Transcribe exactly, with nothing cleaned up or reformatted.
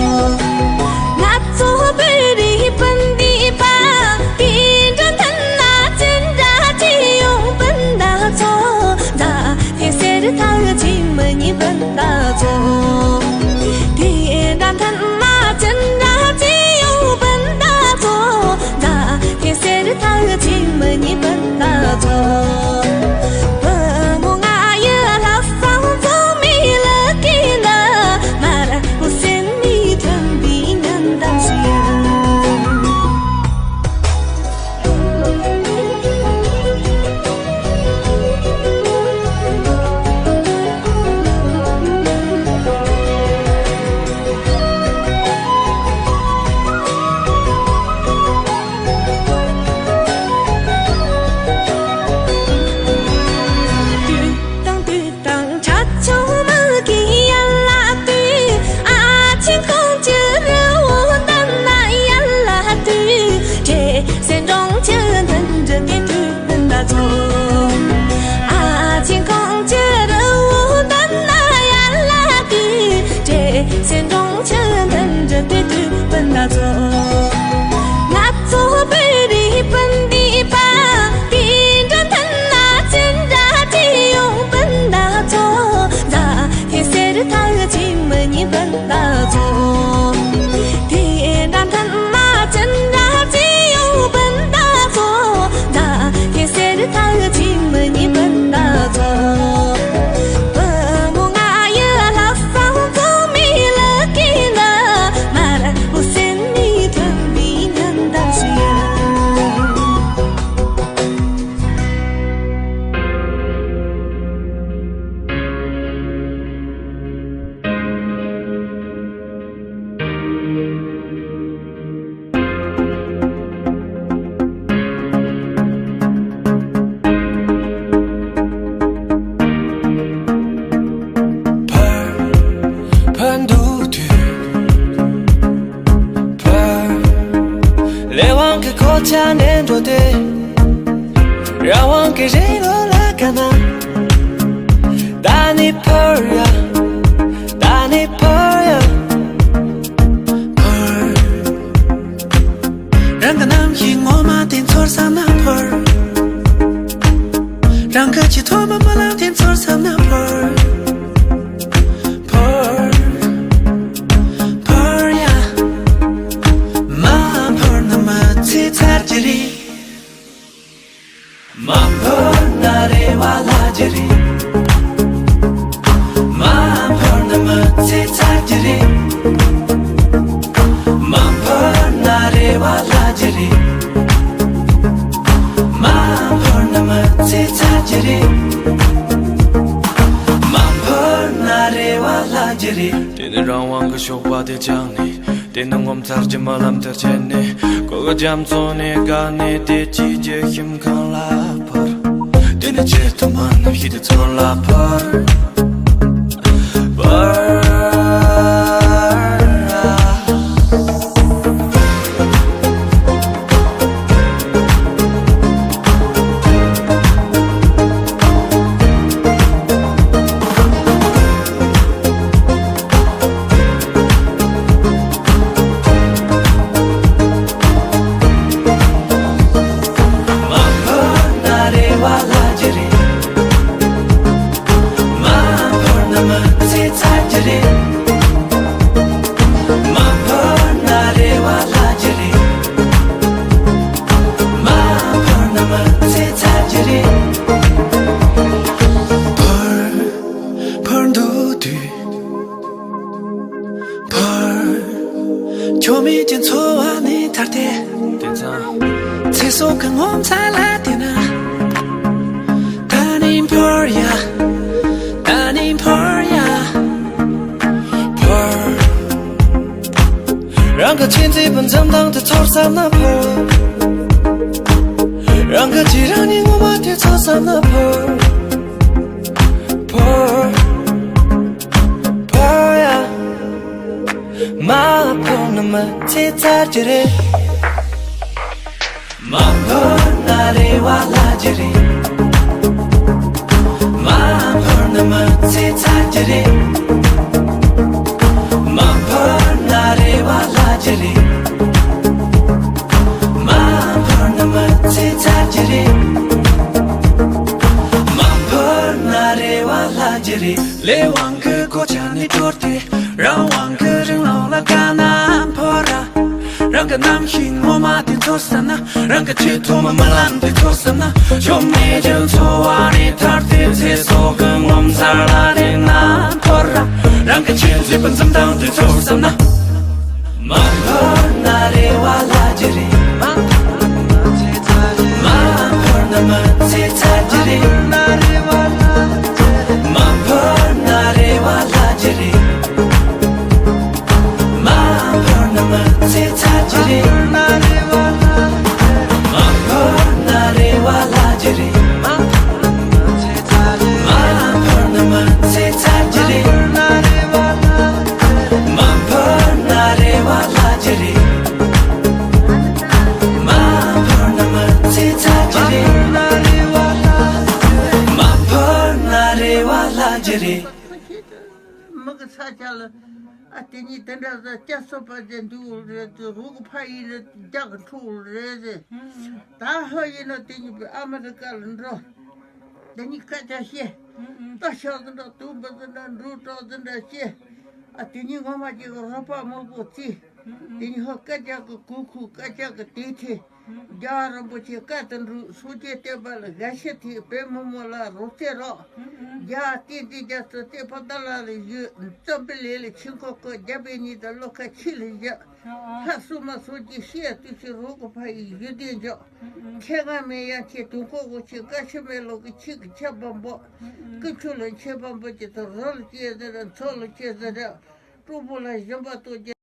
ང་ཚོ་བོད་རིགས་སྤུན་ཟླ་པ། དེ་འདྲ་མཐུན་ན་ཅི་འདྲ་ཅི་ཡོང་སྤུན་ཟླ་ཚོ། མཛའ་བཤེས་ཟེར་ཐག་ཆོད་མི་ཉན་སྤུན་ཟླ་ཚོ། དེ་འདྲ་མཐུན་ན་ཅི་འདྲ་ཅི་ཡོང་སྤུན་ཟླ་ཚོ། མཛའ་བཤེས་ཟེར་ཐག་ཆོད་མི་ཉན་སྤུན་ཟླ་ཚོ། བུ་མོ་ང་ཡི་ལྷག་བསམ་འཛོམས་མའི་ལུགས་ཀྱི་ནི། མར་བུ་སེམས་ནས་མཐུན་པའི་ཉམས་དང་ཞིང་། དང་དུས་དང་ཆ་ཆུང་མིག་གིས་ཡར་ལ་ལྟོས། ཨ་ཆེན་ཁོང་གི་རི་བོ་འདབས་ན་ཡར་ལ་ལྟོས། བྲེ་སེར་འབྲོང་ཆུ་འདི་འདྲ་དེ་དུས་སྤུན་ཟླ་ཚོ། ཨ་ཆེན་ཁོང་གི་རི་བོ་འདབས་ན་ཡར་ལ་ལྟོས། བྲེ་སེར་འབྲོང་ཆུ་འདི་འདྲ་དེ་དུས་སྤུན་ཟླ་ཚོ། ང་ཚོ་བོད་རིགས་སྤུན་ཟླ་པ། དེ་འདྲ་མཐུན་ན་ཅི་འདྲ་ཅི་ཡོང་སྤུན་ཟླ་ཚོ། མཛའ་བཤེས་ཟེར་ཐག་ཆོད་མི་ཉན་སྤུན་ཟླ་ཚོ། དེ་འདྲ་མཐུན་ན་ཅི་འདྲ་ཅི་ཡོང་སྤུན་ཟླ་ཚོ། མཛའ་བཤེས་ཟེར་ཐག་ཆོད་མི་ཉན་སྤུན་ཟླ་ཚོ། བུ་མོ་ང་ཡི་ལྷག་བསམ་འཛོམས་མའི་ལུགས་ཀྱི་ནི། མར་བུ་སེམས་ནས་མཐུན་པའི་ཉམས་དང་ཞིང་། ཕར་ཕར་འདུག་དུས། ཕར་ལས་དབང་གི་གོ་ཆ་ནས་འགྲོ་སྟེ། རང་དབང་གི་རི་ལོ་ལ་དགའ་ན། ད་ནི་ཕར་ཡ། ད་ནི་ཕར་ཡ། ཕར། རང་གི་རྣམ་ཤེས་ངོ་མ་དེ་ཚོར་བསམ་ན་ཕར། རང་གི་ཆེས་ཐོག་མ་རྨི་ལམ་དེ་ཚོར་བསམ་ན་ཕར། ཕར། ཕར་ཡ། མ་ཕར་ན་མི་ཚེ་ཚར་གྱི་རེད། མ་འཕུར་ན་རེ་བ་ལྷག་རྒྱུ་རེད། མ་འཕུར་ན་མི་ཚེ་ཚར་རྒྱུ་རེད། མ་འཕུར་ན་རེ་བ་ལྷག་རྒྱུ་རེད། མ་འཕུར་ན་མི་ཚེ་ཚར་རྒྱུ་རེད། མ་འཕུར་ན་རེ་བ་ལྷག་རྒྱུ་རེད། དེ་ནི་རང་དབང་གི་ཞོགས་པ་དེ་བཅངས་ནས། དེ་ནི་ངོ་མཚར་གྱི་རྨི་ལམ་དེར་ཆས་ནས། གོ་གི་རྒྱ་མཚོ་ནས་དགའ་ནས་བདེ་སྐྱིད་ཀྱི་ཞིང་ཁམས་ལ་འཕུར། དེ་ནི་ཆེས་མཐོའི་རྣམ་ཤེས་དེ་ཚོར་ལ་འཕུར། འཕུར། མ་འཕུར་ན་རེ་བ་ལྷག་རྒྱུ་རེད། མ་འཕུར་ན་མི་ཚེ་ཚར་རྒྱུ་རེད། མ་འཕུར་ན་རེ་བ་ལྷག་རྒྱུ་རེད། མ་འཕུར་ན་མི་ཚེ་ཚར་རྒྱུ་རེད། འཕུར། འཕུར་འདུག་དུས། འཕུར། ཁྱོད་མེད་ཀྱི་འཚོ་བ་ནས་ཐར་ཏེ། དེང་སང་། ཚེ་སྲོག་གི་ངོ་མཚར་ལ་བལྟས་ན། ད་ནི་འཕུར་ཡ། ད་ནི་འཕུར་ཡ། འཕུར། རང་གི་ཆེས་མཛེས་པའི་འཛུམ་མདངས་དེ་ཚོར་བསམ་ན་འཕུར། རང་གི་རྗེས་རང་ཉིད་ངོ་མ་དེ་ཚོར་བསམ་ན་འཕུར། འཕུར། འཕུར་ཡ། མ་འཕུར་ན་མི་ཚེ་ཚར་གྱི་རེད། མ་འཕུར་ན་རེ་བ་ལྷག་རྒྱུ་རེད། མ་འཕུར་ན་མི་ཚེ་ཚར་གྱི་རེད། མ་འཕུར་ན་ ཅི་རེད། མ་འཕུར་ན་མི་ཚེ་ཚར་གྱི་རེད། མ་འཕུར་ན་རེ་བ་ལྷག་གྱི་རེད། ལས་དབང་གི་གོ་ཆ་ནས་དཀྲོལ་ཏེ། རང་དབང་གི་རིང་ལུགས་ལ་དགའ་ན་འཕུར་ར། རང་གི་རྣམ་ཤེས་ངོ་མ་དེ་ཚོར་བསམ་ན། རང་གི་ཆེས་ཐོག་མ་རྨི་ལམ་དེ་ཚོར་བསམ་ན། ཆོ་མེད་ཀྱང་འཚོ་བ་རེ་ཐར་ཏེ། ཚེ་སྲོག་གི་ངོ་མཚར་ལ་རེ་ན་འཐོར་ར། རང་གི་ཆེས་མཛེས་པའི་འཛུམ་མདངས་དེ་ཚོར་བསམ་ན། མ་འཕུར་ན་རེ་བ་ལྷག་གི་རེད། མ་འཕུར་ན་མི་ཚེ་ཚར་གྱི་རེད། མ་འཕུར་ན་རེ་བ་ལྷག་གི་རེད། མ་འཕུར་ན་མི་ཚེ་ཚར་གྱི་རེད། མ་འཕུར་ན་རེ་བ་ལྷག་གི་རེད། མ་འཕུར་ན་མི་ཚེ་ཚར་གྱི་རེད། མ་འཕུར་ན་རེ་བ་ལྷག་གི་རེད། མ་འཕུར་ན་མི་ཚེ་ཚར་གྱི་རེད། མ་འཕུར་ན་རེ་བ་ལྷག་གི་རེད། མི་གི་ས་ཆ་ལ། ཨ་དེ་གཉིས་དེ་འདྲ་ཟེར་སྐྱ་སོ་པ་ཟེར་འདུག་རེད་དེ། རུ་གུ་ཕ་ཡིན་ན་རྒྱ་གི་འཁྲུག་རེད་ཟེར། ད་ཧ་ཡིན་ན་དེ་གཉིས་པའི་ཨ་མི་རི་ཀ་ལ་འགྲོ། དེ་གཉིས་སྐད་ཆ་བཤད། ལྟ་ཤག་ཟིན་འདྲ་དུམ་བུ་ཟིན་འདྲ་འབྲུ་གྲོགས་ཟིན་འདྲ་བཤད། ཨ་དེ་གཉིས་ངོ་མ་གཅིག་གི་རོགས་པ་མང་པོ་བརྩིས། དེ་གཉིས་ཧོ་སྐད་ཆ་གི་གུ་གུ་སྐད་ཆ་གི་དེ་ཐེ། རྒྱལ་བ་རིན་པོ་ཆེ་བཀའ་དང་འགྲུབ། སངས་རྒྱས་བསྟན་པ་ལ་དགའ་ཞེན་ཐེབས། བོད་མི་མང་ལ་རོགས་རྩེད་རོགས། རྒྱལ་བ་བསྟན་འཛིན་རྒྱ་མཚོ་བསྟན་པ་བདག་ལ་ལ་བཞུགས། འཛམ་བུ་གླིང་ལ་ཆེས་མཁོ་བཀོད། རྒྱལ་པོའི་ཉིན་དང་བློ་ཁ་ཆེ་ལ་བཞག་ལྷ་སྲུང་མ་སོགས་ཀྱི་ཤེས་བཏུས་ཤིང་རོགས་ཀྱི་ཕ་ཡི་བཞུགས་གདན་འཇོག་མཁས་དབང་མེད་ཡང་ཁྱེད་དུས་འཁོར་དབང་ཆེན། བཀའ་ཆེན་མེད་ལོ་གི་ཆིག་གི་ཆབ་བམ་པོ། ཀུན་མཆོག་ལ་མཆོད་པ་འབུལ་གྱི་དང་། རོ་ལ་སྐྱེས་ཟེར་ར། མཚོ་ལ་སྐྱེས་ཟེར་ར། སྤྲང་པོ་ལ་ཞོན་པ་གཏོང་རྒྱུ།